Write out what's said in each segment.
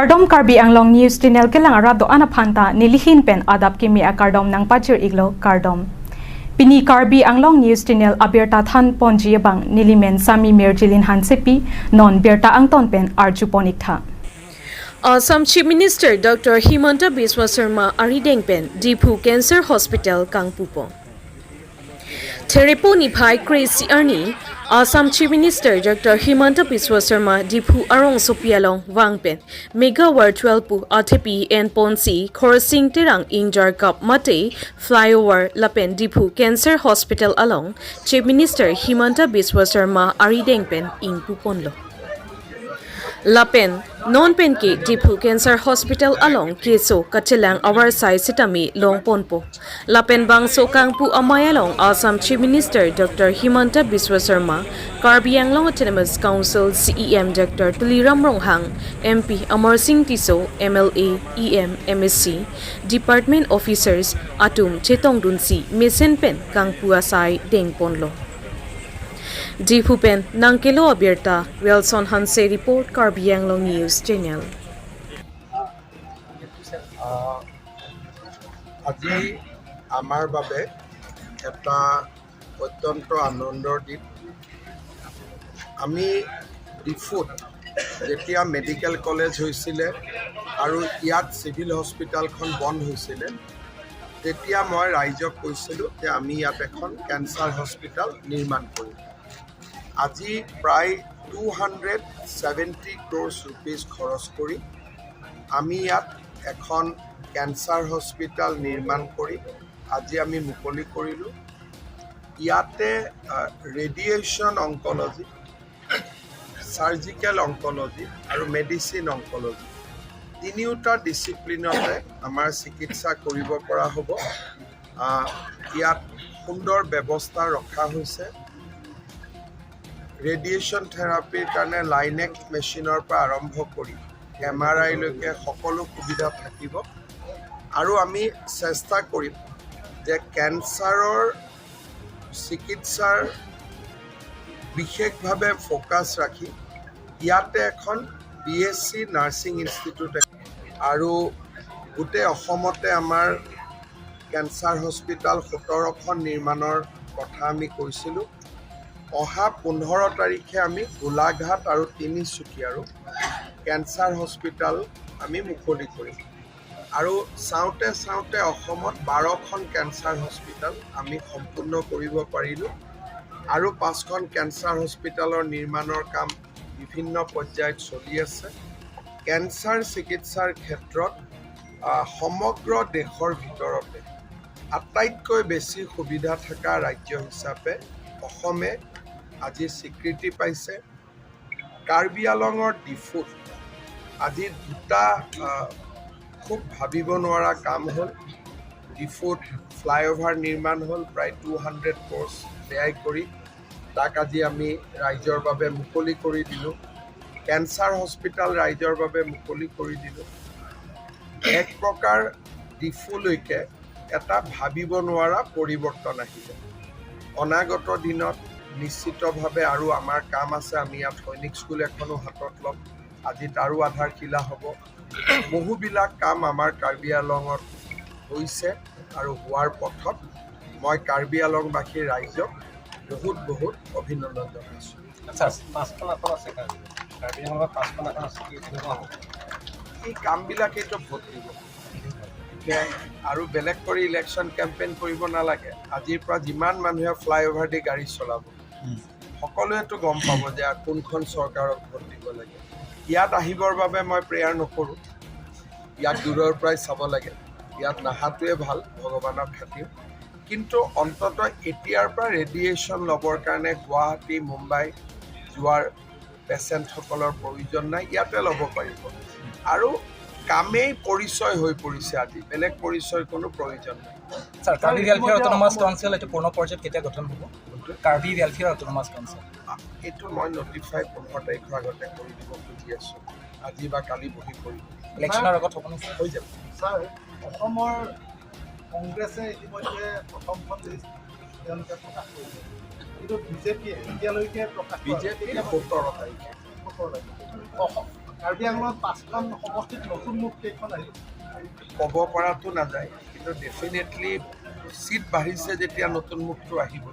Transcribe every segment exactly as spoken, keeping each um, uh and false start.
Kardom, Karbi Anglong News Channel kelang arat do-an aphan ta nelihin pen adap kimi akardom nangpajir iklo, kardom. Pini Karbi Anglong News Channel abirta than ponji abang nelimen Sami Mirjilin Hansepi, non birta angton pen arju pon iktha. Assam Chief Minister Doctor Himanta Biswa Sarma arideng pen Diphu Cancer Hospital kangpu pon. Therepo niphai kre-isi arni, Assam Chief Minister Doctor Himanta Biswa Sarma Diphu arongsopi along vang pen mega virtual pu athepi en ponsi Khorsing Terang Injar Cup mate flyover lapen Diphu Cancer Hospital along Chief Minister Himanta Biswa Sarma arideng pen ingpu ponlo. Lapen non pen ke Diphu Cancer Hospital along keso kachelang avarsai sitame long ponpo. Lapen bangso kangpu amei along Assam Chief Minister Doctor Himanta Biswa Sarma, Karbi Anglong Autonomous Council C E M Doctor Tuliram Ronghang, M P Amarsing Tisso, M L A, E M, M A C, department officers atum chetongdunsi mesen pen kangpu asai deng ponlo. Diphu pen nangkelo abirta, Wilson Hanse report, Karbi Anglong News Channel. আহ, আজি আমাৰ বাবে এটা অত্যন্ত আনন্দৰ দিন। আমি ডিফুত যেতিয়া মেডিকেল কলেজ হৈছিলে আৰু ইয়াত চিভিল হস্পিটেলখন বন্ধ হৈছিলে, তেতিয়া মই ৰাইজক কৈছিলোঁ যে আমি ইয়াত এখন কেঞ্চাৰ হস্পিটেল নিৰ্মাণ কৰিম। আজি প্ৰায় টু হাণ্ড্ৰেড ছেভেণ্টি ক্ৰ'ৰ্ছ ৰুপিজ খৰচ কৰি আমি ইয়াত এখন কেঞ্চাৰ হস্পিটেল নিৰ্মাণ কৰি আজি আমি মুকলি কৰিলোঁ। ইয়াতে ৰেডিয়েশ্যন অংকলজি, চাৰ্জিকেল অংকলজি আৰু মেডিচিন অংকলজি তিনিওটা ডিচিপ্লিনতে আমাৰ চিকিৎসা কৰিব পৰা হ'ব। আহ, ইয়াত সুন্দৰ ব্যৱস্থা ৰখা হৈছে। ৰেডিয়েশ্যন থেৰাপিৰ কাৰণে লাইনেক্স মেচিনৰ পৰা আৰম্ভ কৰি এম আৰ আইলৈকে সকলো সুবিধা থাকিব। আৰু আমি চেষ্টা কৰিম যে কেঞ্চাৰৰ চিকিৎসাৰ বিশেষভাৱে ফ'কাছ ৰাখি ইয়াতে এখন B S C nursing institute আৰু গোটেই অসমতে আমাৰ কেঞ্চাৰ হস্পিটেল সোতৰখন নিৰ্মাণৰ কথা আমি কৈছিলোঁ। অহা পোন্ধৰ তাৰিখে আমি গোলাঘাট আৰু তিনিচুকীয়াৰো কেঞ্চাৰ হস্পিটেল আমি মুকলি কৰিম। আৰু চাওঁতে চাওঁতে অসমত বাৰখন কেঞ্চাৰ হস্পিটেল আমি সম্পূৰ্ণ কৰিব পাৰিলোঁ। আৰু পাঁচখন কেঞ্চাৰ হস্পিটেলৰ নিৰ্মাণৰ কাম বিভিন্ন পৰ্যায়ত চলি আছে। কেঞ্চাৰ চিকিৎসাৰ ক্ষেত্ৰত, আহ, সমগ্ৰ দেশৰ ভিতৰতে আটাইতকৈ বেছি সুবিধা থকা ৰাজ্য হিচাপে অসমে আজি স্বীকৃতি পাইছে। কাৰ্বি আলঙৰ ডিফুত আজি দুটা, আহ, খুব ভাবিব নোৱাৰা কাম হ'ল। ডিফুত ফ্লাইঅভাৰ নিৰ্মাণ হ'ল প্ৰায় টু হাণ্ড্ৰেড ক্ৰ'ৰ্ছ ব্যয় কৰি। তাক আজি আমি ৰাইজৰ বাবে মুকলি কৰি দিলোঁ। কেঞ্চাৰ হস্পিটেল ৰাইজৰ বাবে মুকলি কৰি দিলোঁ। এক প্ৰকাৰ ডিফুলৈকে এটা ভাবিব নোৱাৰা পৰিৱৰ্তন আহিব। অনাগত দিনত নিশ্চিতভাৱে আৰু আমাৰ কাম আছে। আমি ইয়াত সৈনিক স্কুল এখনো হাতত ল'ম। আজি তাৰো আধাৰশিলা হ'ব। বহুবিলাক কাম আমাৰ কাৰ্বি আলঙত হৈছে আৰু হোৱাৰ পথত। মই কাৰ্বি আলংবাসী ৰাইজক বহুত বহুত অভিনন্দন জনাইছোঁ। আচ্ছা, পাঁচখন আসন আছে কাৰ্বি। কাৰ্বি আংলঙত পাঁচখন আসন আছে, কি কেনেকুৱা হ'ব? এই কামবিলাকেইতো ভোট দিব। এতিয়া আৰু বেলেগ কৰি ইলেকশ্যন কেম্পেইন কৰিব নালাগে। আজিৰ পৰা যিমান মানুহে ফ্লাইঅভাৰ দি গাড়ী চলাব, সকলোৱেতো গম পাব যে কোনখন চৰকাৰক ভোট দিব লাগে। ইয়াত আহিবৰ বাবে মই প্ৰেয়াৰ নকৰোঁ। ইয়াক দূৰৰ পৰাই চাব লাগে। ইয়াত নাহাটোৱে ভাল, ভগৱানক খাটিম। কিন্তু অন্ততঃ এতিয়াৰ পৰা ৰেডিয়েশ্যন ল'বৰ কাৰণে গুৱাহাটী, মুম্বাই যোৱাৰ পেচেণ্টসকলৰ প্ৰয়োজন নাই, ইয়াতে ল'ব পাৰিব। আৰু কামেই পৰিচয় হৈ পৰিছে আজি, বেলেগ পৰিচয়ৰ কোনো প্ৰয়োজন নাই। ছাৰ, কাৰ্বি ৱেলফেয়াৰ অট'নমাছ কাউন্সিল এইটো পূৰ্ণ পৰ্যায়ত কেতিয়া গঠন হ'ব? Karbi welfare autonomous council. এইটো মই নটিফাই পোন্ধৰ তাৰিখৰ আগতে কৰি দিব খুজি আছোঁ। আজি বা কালি বহি কৰিব। ইলেকশ্যনৰ আগত হ'ব নেকি? হৈ যাব। ছাৰ, অসমৰ কংগ্ৰেছে ইতিমধ্যে প্ৰথমখন লিষ্ট তেওঁলোকে প্ৰকাশ কৰিছে, কিন্তু বিজেপিয়ে এতিয়ালৈকে প্ৰকাশ কৰা নাই। বিজেপিয়ে সোতৰ তাৰিখে। সোতৰ তাৰিখে। অসম কাৰ্বি আংলঙত পাঁচখন সমষ্টিত নতুন মুখ কেইখন আহিব? ক'ব পৰাটো নাযায়, কিন্তু ডেফিনেটলি চিট বাঢ়িছে যেতিয়া নতুন মুখটো আহিব।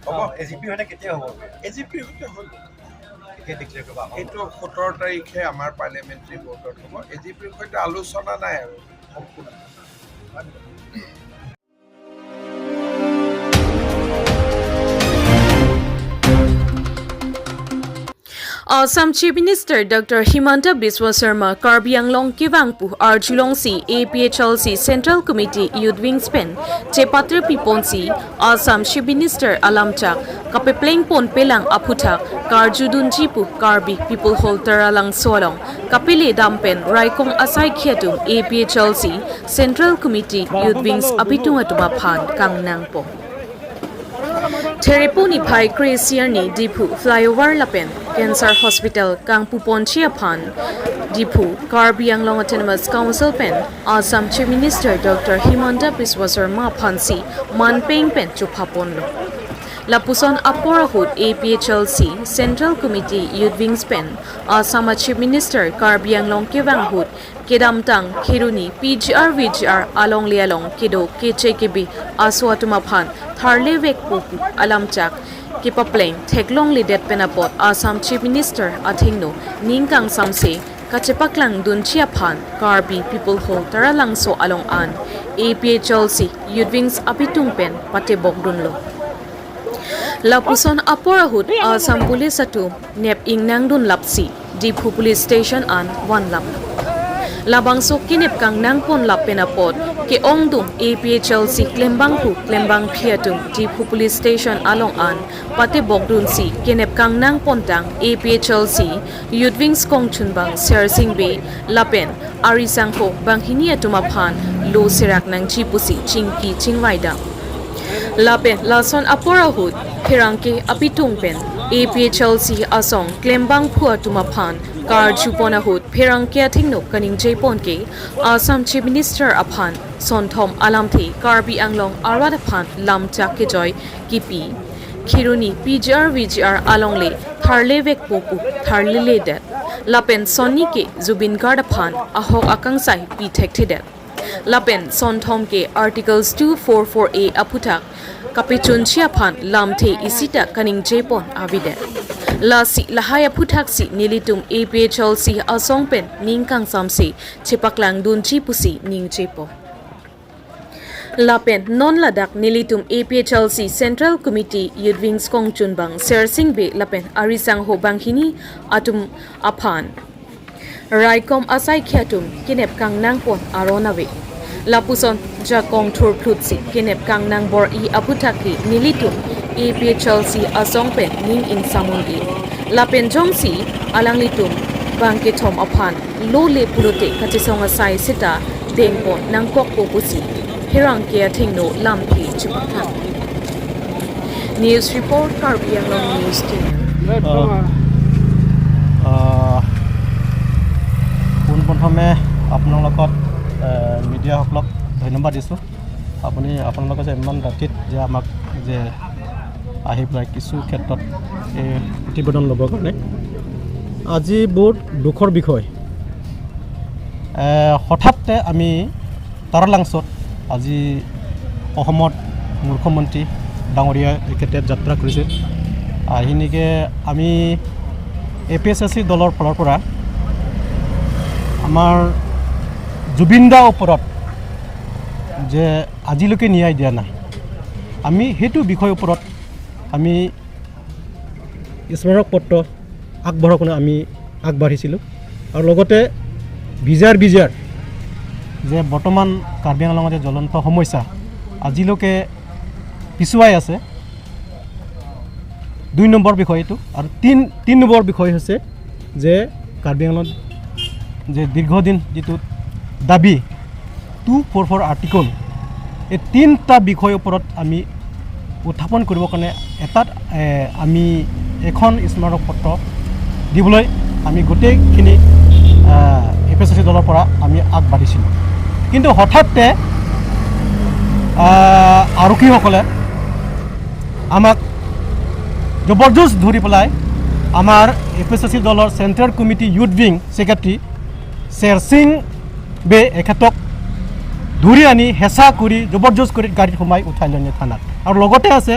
হ'ব। এ জি পিৰ সৈতে কেতিয়া হ'ব? এ জি পিৰ সৈতে হ'ল। কেতিয়া ডিক্লেয়াৰ কৰিব? এইটো সোতৰ তাৰিখে আমাৰ পাৰ্লিয়ামেণ্টাৰী বৰ্ডত হ'ব। এ জি পিৰ সৈতে আলোচনা নাই আৰু সম্পূৰ্ণ। Assam Chief Minister Doctor Himanta Biswa Sarma Karbi Anglong kevang pu arjulongsi A P H L C Central Committee Youth Wings pen chepatir piponsi Assam Chief Minister alamchak kapepleng ponpelang aphuthak karjudunji pu Karbi People Hall Taralangso along kapele dam pen raikom asaikhi atum A P H L C Central Committee Youth Wings abitung atum aphan kangnangpo. Therepo niphai kre-isi arni Diphu Flyover lapen Cancer Hospital kangpuponji aphan Diphu Karbi Anglong Autonomous Council pen Assam Chief Minister Doctor Himanta Biswa Sarma aphansi manpeng pen chuphaponlo. Lapuson apor ahut A P H L C Central Committee Youth Wings pen Assam Chief Minister Karbi Anglong kevang ahut kedamtang Kheroni P G R V G R alongle along kedo keche kebi aso atum aphan tharlevekpo pu alamchak kepapleng theklongledet pen apot Assam Chief Minister athengno ning kangsamse kachepaklangdunji aphan Karbi People Hall Taralangso along an A P H L C Youth Wings abitung pen patebokdunlo. Lapuson apor ahut Assam Police atum nep ingnangdun lapsi Diphu Police Station an vanlap. Labangso kenep kangnangpon lap pen apot ke-ongdung A P H L C klembangphu klembangphi atum Diphu Police Station along an patebokdunsi kenep kangnangpontang A P H L C Youth Wings kongchunbang Sersing Bey lapen arisangho banghini atum aphan lo serak nangji pusi chingki chingvaidam. Lapen lason apor ahut pherangke abitung pen A P H L C asong klembangphu atum aphan karjupon ahut pherangke athengno kaningjepon ke Assam Chief Minister aphan sonthom alamthe Karbi Anglong arat aphan lamchak kejoi kipi Kheroni P G R V G R alongle tharlevekpo pu tharleledet. Lapen sonni ke Zubeen Garg aphan ahok akangsai pi thekthedet. Lapen sonthom ke Articles two four four A aphuthak kapechunji aphan lamthe isita kaningjepon avedet. Lasi lahai aphuthaksi nelitum A P H L C asong pen ning kangsamse chepaklangdunji pusi ningjepo. Lapen non ladak nelitum A P H L C Central Committee Youth Wings kongchunbang Sersing Bey lapen arisangho banghini atum aphan raikom asaikhi atum kenep kangnangpon aron ave. Lapuson jakong thurphlutsi kenep kangnang bor-i aphuthak ke nelitum A P H L C asong pen ning ingsamun-e. Lapen jongsi alanglitum bangkethom aphan lo le pulote kachesong asai seta dengpon nangkokpo pusi pherangke athengno lamthe chepathan. News report, Karbi Anglong News Team. আহ, পোনপ্ৰথমে আপোনালোকক, আহ, মিডিয়াসকলক ধন্যবাদ দিছোঁ। আপুনি আপোনালোকে যে ইমান ৰাতিত যে আমাক যে আহি পেলাই কিছু ক্ষেত্ৰত এই প্ৰতিবেদন ল'বৰ কাৰণে। আজি বহুত দুখৰ বিষয়। এ, হঠাতে আমি তাৰালাংচত আজি অসমত মুখ্যমন্ত্ৰী ডাঙৰীয়া এখেতে যাত্ৰা কৰিছে। আহি নেকি আমি এ পি এইচ এল চি দলৰ ফালৰ পৰা আমাৰ জুবিন দাৰ ওপৰত যে আজিলৈকে ন্যায় দিয়া নাই, আমি সেইটো বিষয়ৰ ওপৰত আমি স্মাৰক পত্ৰ আগবঢ়াবলৈ আমি আগবাঢ়িছিলোঁ। আৰু লগতে বিজাৰ বিজাৰ যে বৰ্তমান কাৰ্বি আংলঙত যে জ্বলন্ত সমস্যা আজিলৈকে পিছুৱাই আছে, দুই নম্বৰ বিষয় এইটো। আৰু তিন তিন নম্বৰ বিষয় হৈছে যে কাৰ্বি আংলঙত যে দীৰ্ঘদিন যিটো দাবী টু ফ'ৰ ফ'ৰ আৰ্টিকল, এই তিনিটা বিষয়ৰ ওপৰত আমি উত্থাপন কৰিবৰ কাৰণে এটা, এ, আমি এখন স্মাৰক পত্ৰ দিবলৈ আমি গোটেইখিনি, আ, এ পি এইচ এল চি দলৰ পৰা আমি আগবাঢ়িছিলোঁ। কিন্তু হঠাতে, আ, আৰক্ষীসকলে আমাক জবৰদস্ত ধৰি পেলাই আমাৰ এ পি চি চি দলৰ central committee youth wing secretary চেৰচিং বে এখেতক ধৰি আনি হেঁচা কৰি জবৰদস্ত কৰি গাড়ীত সোমাই উঠাই লৈ নিয়ে থানাত। আৰু লগতে আছে,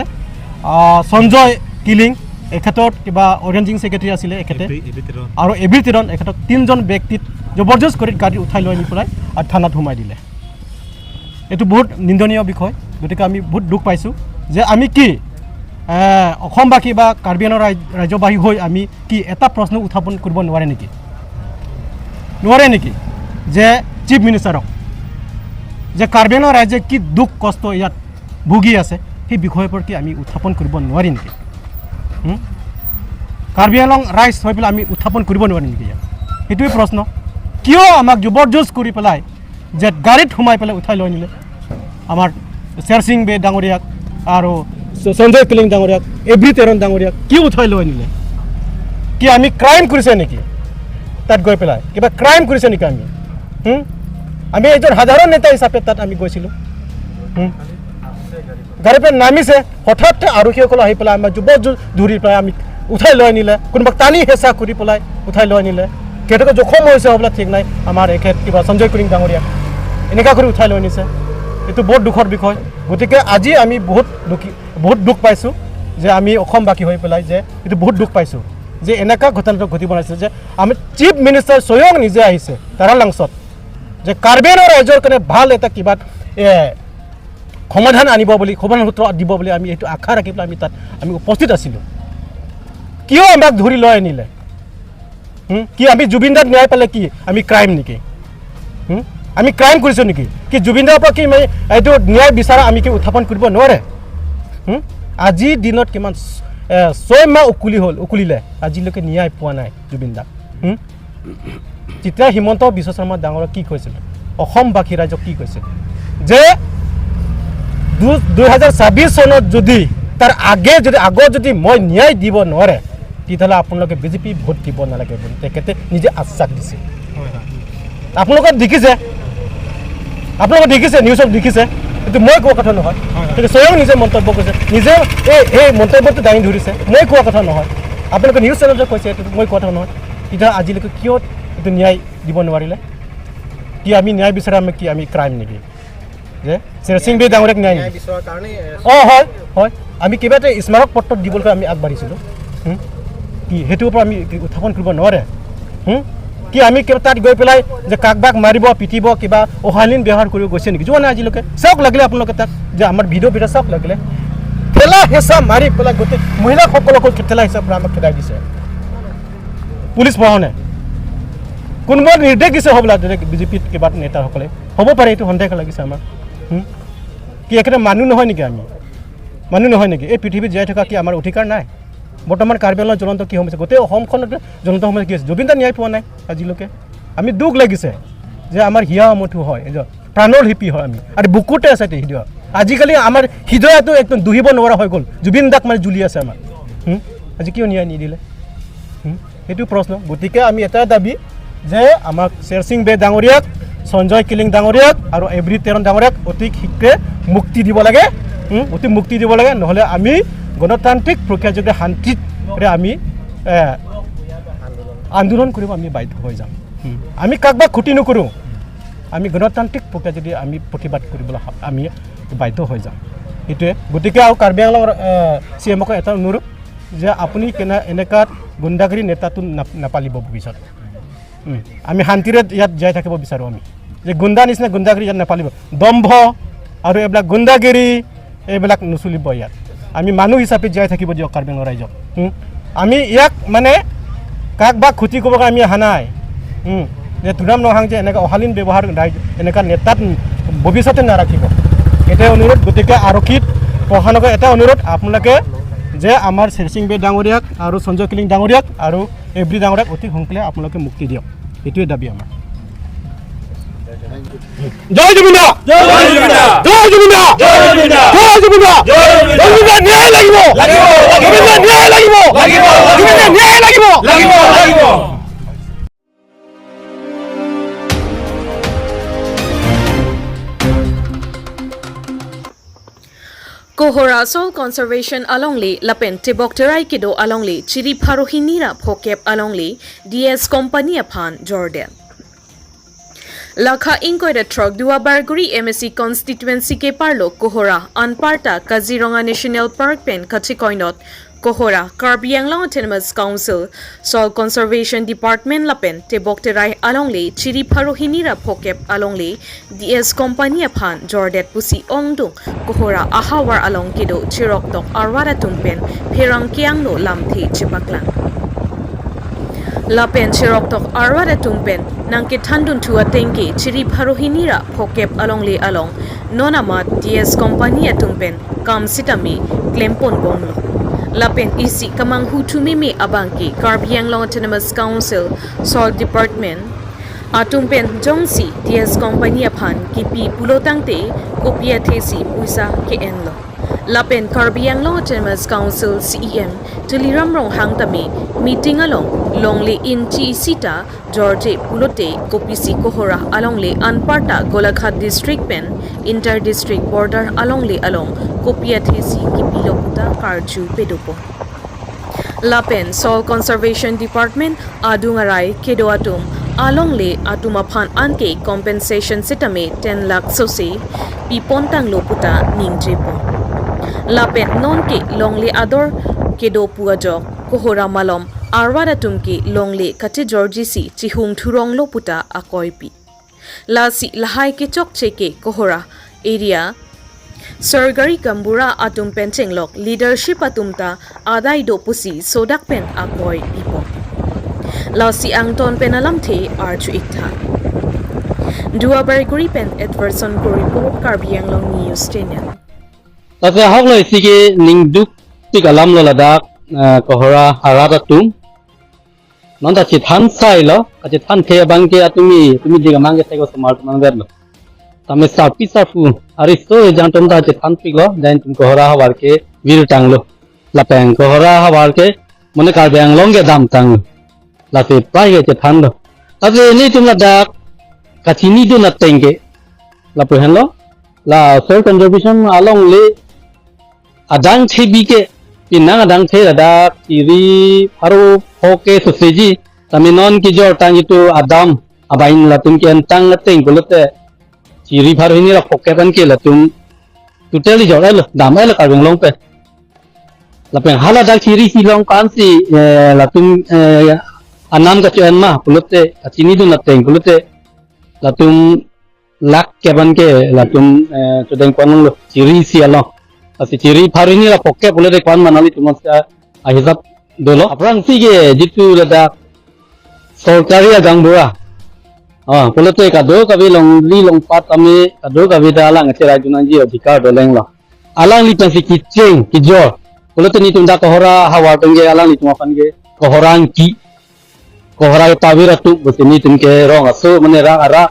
আহ, সঞ্জয় কিলিং, এখেতৰ কিবা অৰ্গেনাইজিং ছেক্ৰেটাৰী আছিলে এখেতে, এবি, এবি তেৰণ। আৰু এবি তেৰণ, এখেতক তিনিজন ব্যক্তিত জবৰদস্ত কৰি গাড়ীত উঠাই লৈ আনি পেলাই আৰু থানাত সোমাই দিলে। এইটো বহুত নিন্দনীয় বিষয়। গতিকে আমি বহুত দুখ পাইছোঁ যে আমি কি, এ, অসমবাসী বা কাৰ্বি আংলং ৰাজ-, ৰাজ্যবাসী হৈ আমি কি এটা প্ৰশ্ন উত্থাপন কৰিব নোৱাৰে নেকি? নোৱাৰে নেকি যে চিফ মিনিষ্টাৰক যে কাৰ্বি আংলং ৰাইজে কি দুখ কষ্ট ইয়াত ভুগি আছে, সেই বিষয়ৰ ওপৰত কি আমি উত্থাপন কৰিব নোৱাৰি নেকি? হুম? কাৰ্বি আংলং ৰাইজ হৈ পেলাই আমি উত্থাপন কৰিব নোৱাৰি নেকি ইয়াত? সেইটোৱে প্ৰশ্ন। কিয় আমাক জবৰদস্ত কৰি পেলাই যে গাড়ীত সোমাই পেলাই উঠাই লৈ আনিলে আমাৰ চেৰচিং বে ডাঙৰীয়াক আৰু স-, সঞ্জয় কিলিং ডাঙৰীয়াক, এবি তেৰণ ডাঙৰীয়াক কিয় উঠাই লৈ আনিলে? কি আমি ক্ৰাইম কৰিছে নেকি? তাত গৈ পেলাই কিবা ক্ৰাইম কৰিছে নেকি আমি? হুম? আমি এজন সাধাৰণ নেতা হিচাপে তাত আমি গৈছিলোঁ। হুম? গাড়ীৰ পৰা নামিছে, হঠাৎ আৰক্ষীসকল আহি পেলাই আমাক জবৰদস্ত ধৰি পেলাই আমি উঠাই লৈ আনিলে, কোনোবাক টানি হেঁচা কৰি পেলাই উঠাই লৈ আনিলে। কেতিয়াবা জখম হৈছে হ'বলা ঠিক নাই, আমাৰ এখেত কিবা সঞ্জয় কিলিং ডাঙৰীয়া এনেকুৱা কৰি উঠাই লৈ আনিছে। এইটো বহুত দুখৰ বিষয়। গতিকে আজি আমি বহুত দুখী, বহুত দুখ পাইছোঁ যে আমি অসমবাসী হৈ পেলাই যে এইটো বহুত দুখ পাইছোঁ যে এনেকুৱা ঘটনাটো ঘটিব নালাগিছিল। যে আমি চিফ মিনিষ্টাৰ স্বয়ং নিজে আহিছে তাৰালাংচত, যে কাৰ্বি আংলং ৰাইজৰ কাৰণে ভাল এটা কিবা, এ, সমাধান আনিব বুলি, সমাধান সূত্ৰ দিব বুলি আমি এইটো আশা ৰাখি পেলাই আমি তাত আমি উপস্থিত আছিলোঁ। কিয় আমাক ধৰি লৈ আনিলে? হুম? কি আমি জুবিন দাক ন্যায় পালে কি আমি ক্ৰাইম নেকি? হুম? আমি ক্ৰাইম কৰিছোঁ নেকি? কি জুবিন দাৰ পৰা কি আমি এইটো ন্যায় বিচাৰা আমি কি উত্থাপন কৰিব নোৱাৰে? হুম? আজিৰ দিনত কিমান ছ-, এ, ছয় মাহ উকলি হ'ল, উকলিলে, আজিলৈকে ন্যায় পোৱা নাই জুবিন দাক। হুম? তেতিয়া হিমন্ত বিশ্ব শৰ্মা ডাঙৰক কি কৈছিল? অসমবাসী ৰাইজক কি কৈছিল? যে দু-, দুই হাজাৰ ছাব্বিছ চনত যদি তাৰ আগে যদি, আগত যদি মই ন্যায় দিব নোৱাৰে, তেতিয়াহ'লে আপোনালোকে বি জে পি ভোট দিব নালাগে বুলি তেখেতে নিজে আশ্বাস দিছিল। হয়, হয়। আপোনালোকে দেখিছে, আপোনালোকে দেখিছে, নিউজত দেখিছে, এইটো মই কোৱা কথা নহয়। হয়, হয়। সেইটো স্বয়ং নিজে মন্তব্য কৰিছে, নিজে এই, এই মন্তব্যটো দাঙি ধৰিছে, মই কোৱা কথা নহয়। আপোনালোকে নিউজ চেনেলতে কৈছে, এইটো মই কোৱা কথা নহয়। তেতিয়া আজিলৈকে কিয় এইটো ন্যায় দিব নোৱাৰিলে? কি আমি ন্যায় বিচাৰা, আমি কি আমি ক্ৰাইম নেকি? যে চেৰচিং বে ডাঙৰীয়াক ন্যায় ন্যায় নেকি? বিচৰাৰ কাৰণে, এ, অ, হয়, হয়। আমি কিবা এটা স্মাৰক পত্ৰ দিবলৈ আমি আগবাঢ়িছিলোঁ। হুম? কি সেইটোৰ পৰা আমি কি উত্থাপন কৰিব নোৱাৰে? হুম? কি আমি কিবা তাত গৈ পেলাই যে কাৰোবাক মাৰিব, পিটিব, কিবা অশালীন ব্যৱহাৰ কৰিব গৈছে নেকি? যোৱা নাই আজিলৈকে। চাওক লাগিলে আপোনালোকে তাত, যে আমাৰ ভিডিঅ' ভিডিঅ' চাওক লাগিলে। ঠেলা হেঁচা মাৰি পেলাই গোটেই মহিলাসকলকো ঠেলা হেঁচা পৰা আমাক খেদাই দিছে পুলিচ প্ৰশাসনে। কোনোবা নিৰ্দেশ দিছে হ'বলা, যে বি জে পিত কিবা নেতাসকলে। হ'ব পাৰে, এইটো সন্দেহ লাগিছে আমাৰ। হুম? কি একেটা মানুহ নহয় নেকি আমি? মানুহ নহয় নেকি? এই পৃথিৱীত জীয়াই থকা কি আমাৰ অধিকাৰ নাই? বৰ্তমান কাৰ্বি আংলঙত জ্বলন্ত কি সমস্যা? গোটেই অসমখনত জ্বলন্ত সমস্যা কি আছে? জুবিন দাৰ ন্যায় পোৱা নাই আজিলৈকে। আমি দুখ লাগিছে যে আমাৰ হিয়া আমঠু হয়, এই যে প্ৰাণৰ শিপি হয় আমি। আৰু বুকুতে আছে এতিয়া হৃদয়। আজিকালি আমাৰ হৃদয়টো একদম দুহিব নোৱাৰা হৈ গ'ল। জুবিন দাক মানে জ্বলি আছে আমাৰ। হুম? আজি কিয় ন্যায় নিদিলে? হুম? সেইটো প্ৰশ্ন। গতিকে আমি এটাই দাবী যে আমাক চেৰচিং বে ডাঙৰীয়াক, সঞ্জয় কিলিং ডাঙৰীয়াক আৰু এবি তেৰণ ডাঙৰীয়াক অতি শীঘ্ৰে মুক্তি দিব লাগে। হুম? অতি মুক্তি দিব লাগে, নহ'লে আমি গণতান্ত্ৰিক প্ৰক্ৰিয়া যোগে শান্তিৰে আমি, এ, আন্দোলন কৰিব আমি বাধ্য হৈ যাম। হুম? আমি কাৰোবাক ক্ষতি নকৰোঁ, আমি গণতান্ত্ৰিক প্ৰক্ৰিয়া যদি আমি প্ৰতিবাদ কৰিবলৈ হা-, আমি বাধ্য হৈ যাম। সেইটোৱে। গতিকে আৰু কাৰ্বি আংলঙৰ, এ, চি এমক এটা অনুৰোধ যে আপুনি কেনে এনেকা গুণ্ডাগিৰি নেতাটো নাপ-, নাপালিব ভৱিষ্যত। উম, আমি শান্তিৰে ইয়াত জীয়াই থাকিব বিচাৰোঁ আমি। যে গুণ্ডা নিচিনা গুণ্ডাগিৰি ইয়াত নাপালিব। দম্ভ আৰু এইবিলাক গুণ্ডাগিৰি, এইবিলাক নচলিব ইয়াত। আমি মানুহ হিচাপে জীয়াই থাকিব দিয়ক কাৰ্বি আংলং ৰাইজক। উম, আমি ইয়াক মানে কাৰোবাক ক্ষতি কৰিবৰ কাৰণে আমি অহা নাই। উম, যে তুৰাম নহাং যে এনেকা অশালীন ব্যৱহাৰ ৰাইজ, এনেকা নেতাত ভৱিষ্যতে নাৰাখিব। এটাই অনুৰোধ, গতিকে আৰক্ষীত প্ৰশাসনকে এটা অনুৰোধ, আপোনালোকে যে আমাৰ চেৰচিং বে ডাঙৰীয়াক আৰু সঞ্জয় কিলিং ডাঙৰীয়াক আৰু এবি ডাঙৰীয়াক অতি সোনকালে আপোনালোকে মুক্তি দিয়ক, এইটোৱে দাবী আমাৰ। জয় জুবিন দা! জয় জুবিন দা! জয় জুবিন দা! জয় জুবিন দা! জয় জুবিন দা! জয় জুবিন দা! জুবিন দা ন্যায় লাগিব! লাগিব! জুবিন দা ন্যায় লাগিব! লাগিব! জুবিন দা ন্যায় লাগিব! লাগিব! লাগিব! Kohora Soil Conservation alongle lapen tebok terai kedo alongle chiri pharo hini ra phokep alongle D S Company aphan jordet. Lakha ingkoi ra throk Duar Bagori M A C constituency keparlo Kohora anparta Kaziranga National Park pen kachikoinot Kohora Karbi Anglong Autonomous Council Soil Conservation Department lapen tebok terai alongle chiri pharo hini ra phokep alongle D S Company aphan jordet pusi ongdung Kohora ahavar along kedo cheroktok arwar atum pen pherangke angno lamthe chepaklang. Lapen cheroktok arwar atum pen nangkethandunthu atengke chiri pharo hini ra phokep alongle along non amat D S Company atum pen kam sitame klempon bomlo. Lapen isi kemanghu thumeme abangke Karbi Anglong Autonomous Council Soil Department atum pen jongsi D S Company aphan kipi pulo tangte kopi athesi puisa ke-enlo. Lapen Karbi Anglong Autonomous Council C E M Tuliram Ronghang tame meeting along longle inchi sita jorje pulote kopisi Kohora alongle anparta Golaghat district pen inter district border alongle along kopi athesi kipilo puta karju pedopo. Lapen Soil Conservation Department adung arai kedo atum alongle atum aphan anke compensation sitame ten lakh sose pipon tanglo puta ningjepon. Lapen nonke longle ador kedo pu ajok Kohora malom arwar atum ke longle kachejorjisi chihung thuronglo puta akoipi. Lasi lahai kechokche ke Kohora area sorkari gaonbura atum pen chenglok leadership atum ta adai do pusi sodak pen akoi pipo. Lasi angton pen alamthe arju-ik tha. Duar Bagori pen Edwardson ko report, Karbi Anglong News Channel. Lasi ahok lo isi ke ningdukpik alam lo ladak, eh, Kohora arat atum. Non ta chethan sailo, kachethan the abangke atumi, atumi dik amang ke thek osomar atum anvetlo. Tame sarpi sarpo, ariso ejang atum ta chethanpiklo, dak netum Kohora havar ke virtanglo. Lapen Kohora havar ke, mane Karbi Anglong ke damtanglo. Lasi prai ke chethanlo. Lasi netum ladak kachinidun atengke, lapu henlo, la soil conservation alongle adang thebi ke, pinang adang the ladak chiri pharo phokep sosiji, tame non kejortang itum adam abain latum ke-entang ateng pulote chiri pharo hini ra phokep anke latum total ijor-etlo, dam-etlo Karbi Anglong pen. Lapen hala dak chiri si long kansi, eh, latum, eh, anam kacho-en ma pulote, kachinidun ateng pulote latum lakh kep anke latum, eh, chodeng ponlo chiri si along. Lasi chiri pharo hini ra phokep pulote ko-an ma nanglitum sa ahisap dolo. Aphrangsi ke jitu ladak sorkari agaonbura, ah, pulote kadokave longri longpat tame kadokave ta alang cheraidun nangji adhikar dolenglo. Alangli pensi kecheng kejor pulote netum dak Kohora havar atum ke alanglitum aphan ke Kohora angki, Kohora ke pavir atum pusi netum ke rong aso mane rak arak.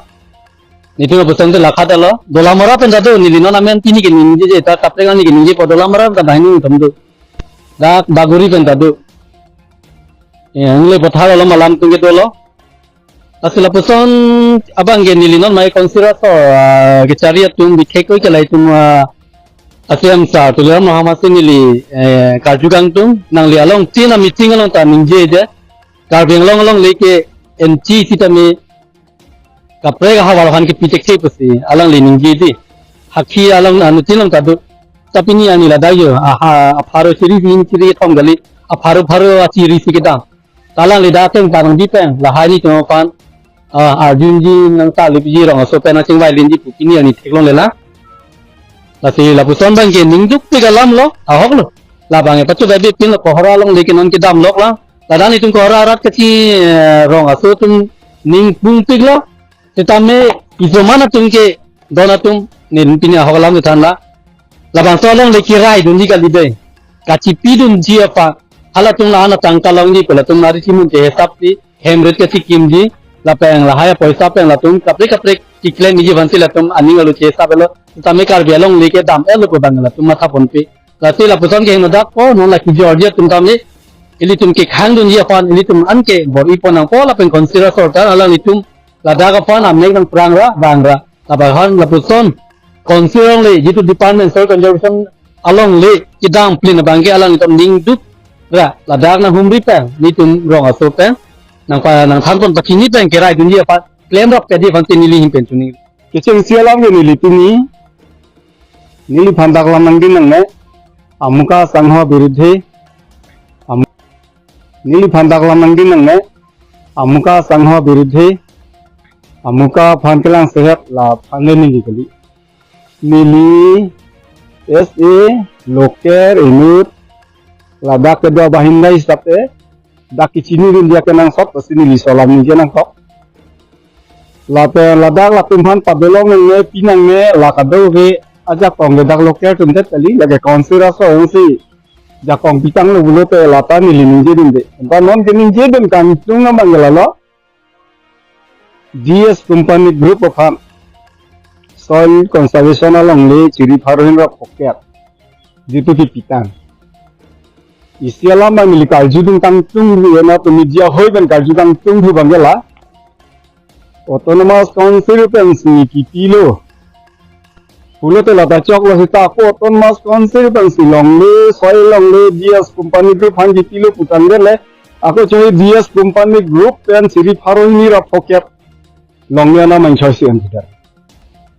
Netum apusang te lakha ta lo. Dolamara pen ta do, neli non amen pini ke ningjeje, ta kaprek ani ke ningjepo, Dolamara pen ta banghini atum do. Dak Bagori pen ta do. Eh, angle pathar along alam atum ke dolo. Lasi lapuson abangke neli non mai council asor, ah, kechari atum bikhe koi kelai atum, ah, A C M sir Tuliram Ronghang si neli, eh, karju kangtung, nangli along tin a meeting along ta ningjeje. Karbi Anglong alongle ke inchi sitame kaprek ahavar aphan kipi thekthe pusi alangli ningjeje. Hakhi along anuttin along ta do. Tapi ni ani ladak jo, aha, apharo chiri si chiri thom kali, apharo pharo achiri si kedam. Ta alangli dak ateng ta nangji pen, lahai netum aphan, ah, arjunji nang ta lipji rong aso pen achingvai linji pu pini ani theklonglelang. Lasi lapuson abangke ningdukpik alam lo, ahok lo. Labang e pachu dai bipin lo Kohora alongle ke non kedam lok lang. Ladak netum Kohora arat kachi, eh, rong aso atum ning pungpiklo. Sitame isoman atum ke don atum nin pini ahok alam thanlo. Labangso alongle keraidunji kali dei. Kachipidunji aphan. Halatum la-an atangka longji pu latum nari chimun che hesap si. Hem rit kachikimji. Lapen lahai apoisa pen latum kaprek kaprek keklemji aphansi latum aning arlo chesaplo. Sitame Karbi alongle kedam-etlo pu abang latum matha ponpe. Lasi lapuson ke hingno dak po, non la kejorji atum tame, ilitum kekhangdunji aphan, ilitum anke bor-i pon nangpo lapen council asor ta alanglitum ladak aphan amek nangprangra, vangra. Labang aphan lapuson council alongle jitu department soil conservation alongle kedam plin abangke alanglitum ningduk ra ladak nanghumri pen, netum rong aso pen nangpa nangthanpon pachini pen kerai dunji aphan klemrap kedi aphan neli ahin pen choningri. Kechengsi alam ke neli pini, neliphan dak lam nangding nangne, amuka sangho biruddhe, am-, neliphan dak lam nangding nangne, amuka sangho biruddhe, amuka aphan kelang sehet laphan le ningje kali. Neli S A, local, inut, ladak kedo abahin dai hisap te, dak kechini dunji akenangsot, pasi neli laso alam ningje nangkok. Lapen ladak latum aphan padolong nangne, pi nangne, la kadokave ajakong ke dak local atum det kali, lake council aso ongsi jakong pitanglo pulote lata neli ningje dunde. Anta non keningje dun kangtung abang ke lalo, D S Company Group aphan soil conservation alongle chiri pharo hini ra phokep jitu kepitang. Isi alam abang neli karjudun kangtung ri, ena to media ahoi pen karju kangtung thu abang ke la, Autonomous Council pensi kipilo pulote lata choklo, seta ako Autonomous Council pensi longle, soil longle, D S Company Group aphan kipilo putangdet le, ako choi D S Company Group pen chiri pharo hini ra phokep longle anam anchoi si antider.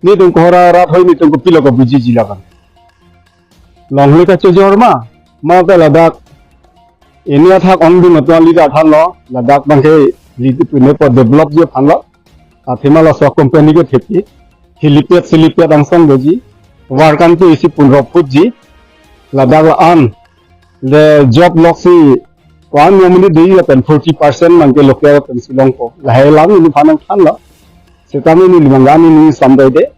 Netum kohora rat hoi, netum kopilo kabujiji labang. Longle kachojor ma, mate ladak ini athak ongdung atwa leader thanlo, ladak abangke leader pune po develop ji thanlo. Athema laso company ke thepi, helipad selipad angsong doji, work an ke isi punrop phutji, ladak la-an le job loksi ko-an nomini dei lapen forty percent abangke local pensi longpo. Lahai alam neliphan nangthanlo. Setame neli abang ani ning samdai de.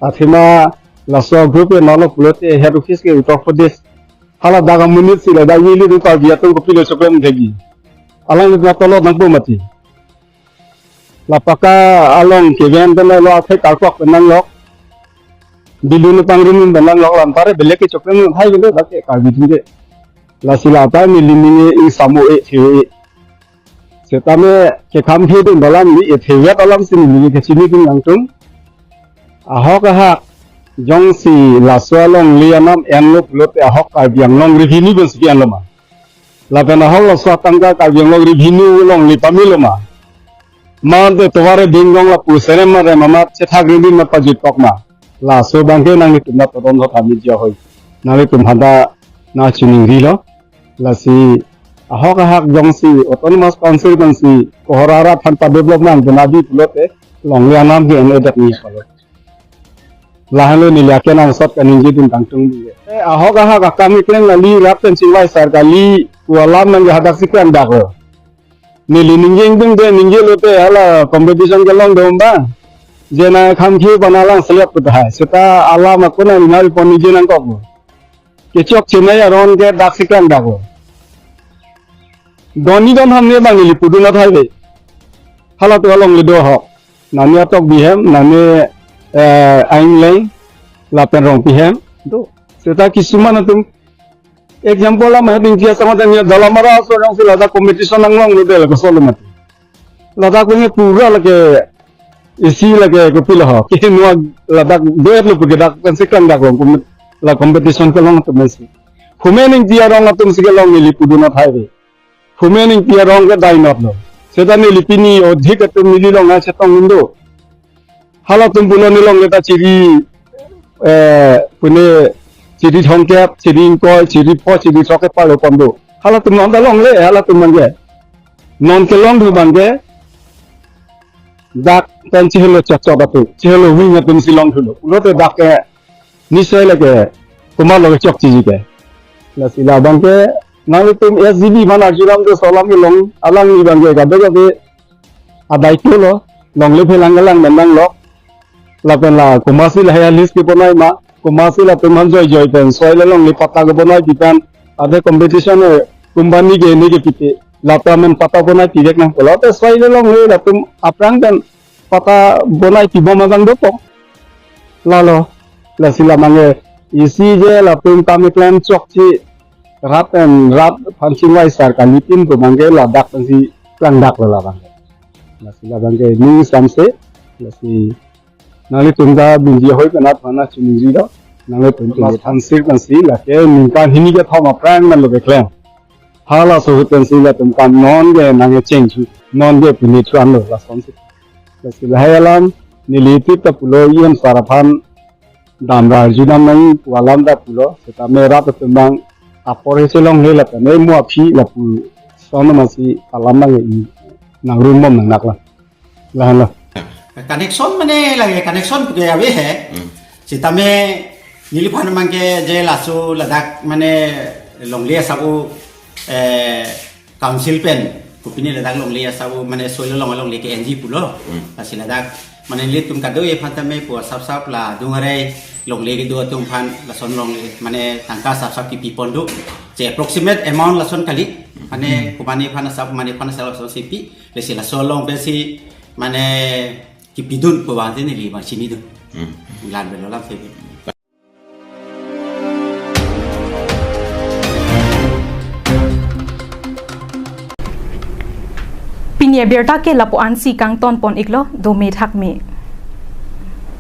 Athema laso group ke nolo pulote head office ke Uttar Pradesh. Hala dak amonit si ladak ili ru Karbi atum kopilo choklem thekji. Alang na tolo nangpo mati. La paka along keven pen lo athai karkok pen nanglok. Bilun pangrin pen nanglok, lantare belek ke choklem hai bele dak ke Karbi atum ke. Lasi lata neli ning e-ing samo e theo e. Setame kekham thedun alam neli e thevet alam si neli kechinidun kangtung. Ahok ahak jongsi laso alongle anam enlo pulote ahok Karbi Anglong revenue pensi enlo ma? Lapen ahok laso atangka Karbi Anglong revenue alongle pamelo ma? Mate tovar ding dong lapu serem marem amat chethak rintin amat pajut kok ma? Laso abangke nanglitum ta todon thot kami ji ahoi. Nanglitum aphan ta nangchiningrilo. Lasi ahok ahak jongsi Autonomous Council pensi kohora rat aphan padevelop nang dunadi pulote longle anam ke en-edet ni palo. Lahenlo neli akenangsot kaningjedun kangtung bi. Eh, ahok ahak akam keklem kali, rat pen chingvai sar kali pu alam nangke hadak si klangdaklo. Neli ningje ingdung te, ningjelote hala competition kelong dom ba. Je nangkham khi bana lang selep pu tahai. Seta alam ako nang nari pon ningje nangkok. Kechok chenai aron ke dak si klangdaklo. Doni don ham ne abang neli pudun athai de. Halatum alongle do ahok. Nani Atokbi hem, nani, eh, Aingleng, lapen Rongpi hem. Do. Seta kisuman atum. Example amat Ingti Asam atum ya Dolamara aso jongsi ladak competition nanglonglo de la kosolo mati. Ladak punya pura lake isi lake kopilo ho. Ke nua ladak duet lo puke dak pensi klangdaklo kom-, la competition kelong atum pensi. Humen Ingti arong atum si kelong neli pudun athai de. Humen Ingti arong ke dainot lo. Seta neli pini odhik atum neli along chetong indo. Halatum pulo nelongle ta chiri, eh, pune chiri thomkep, chiri ingkoi, chiri pho, chiri throk ke palo pon do. Halatum non ta longle, halatum abangke. Non kelong thu abangke. Dak pen chihelo chokchok atum, chihelo wing atum si long thulo. Pulote dak ke nisoi lake komatlo kechokchiji ke. Lasi labangke nanglitum S G B aphan arjuram do, laso alam kelong alangli abangke kadokave adaitolo, longle phelang kelang pen nanglok. Lapen la komatsi lahai list kebonai ma, komatsi latum aphan joijoi pen soil alongle patta kebonai pi pen, athe competition e company ke ne kepite, latum amen patta bonai pivek nang. Pulote soil alongle latum aphrang pen patta bonai pibom abang dopo. Lalo, lasi labangke isi je latum kam keklem chokche rat pen rat aphan chingvai sar kali pin pu abangke ladak pensi klangdaklo labangke. Lasi labangke ning samse, lasi nanglitum ta binji ahoi pen aphan nangchiningrilo. Nanglitum pini thangsir pensi lake ningkan hini kethom aphrang nanglo keklem. Halaso ahut pensi latum kam non ke nangkecheng thu, non ke pini thu anlo lasonsi. Lasi lahai alam neli tip ta pulo, E M sir aphan damra arjunam nangji pu alam ta pulo, setame rat atum abang apor hese longle lapen ne mo aphi lapuson amatsi alam nang nangrumbom nangnak la. Lahenlo. Connection mane lake connection puke ave he. Hmm. Setame neliphan abang ke je laso ladak mane longle asap, eh, council pen kopine ladak longle asap mane soil along longle ke-enji pulo. Hmm. Lasi ladak mane nelitum kadokave aphan tame pu asap sap la adung arai longle kedo atum aphan lason longle mane tangka asap sap kipipon do. Je approximate amount lason kali. Mane, hmm, komane aphan asap, komane aphan asap lasonsi pi. Lasi laso along pensi mane kipidun pu abang te neli abang chinidun. Hmm. Lan belo lam te. Pini abirta ke lapu-ansi kangton pon iklo, dome thakme.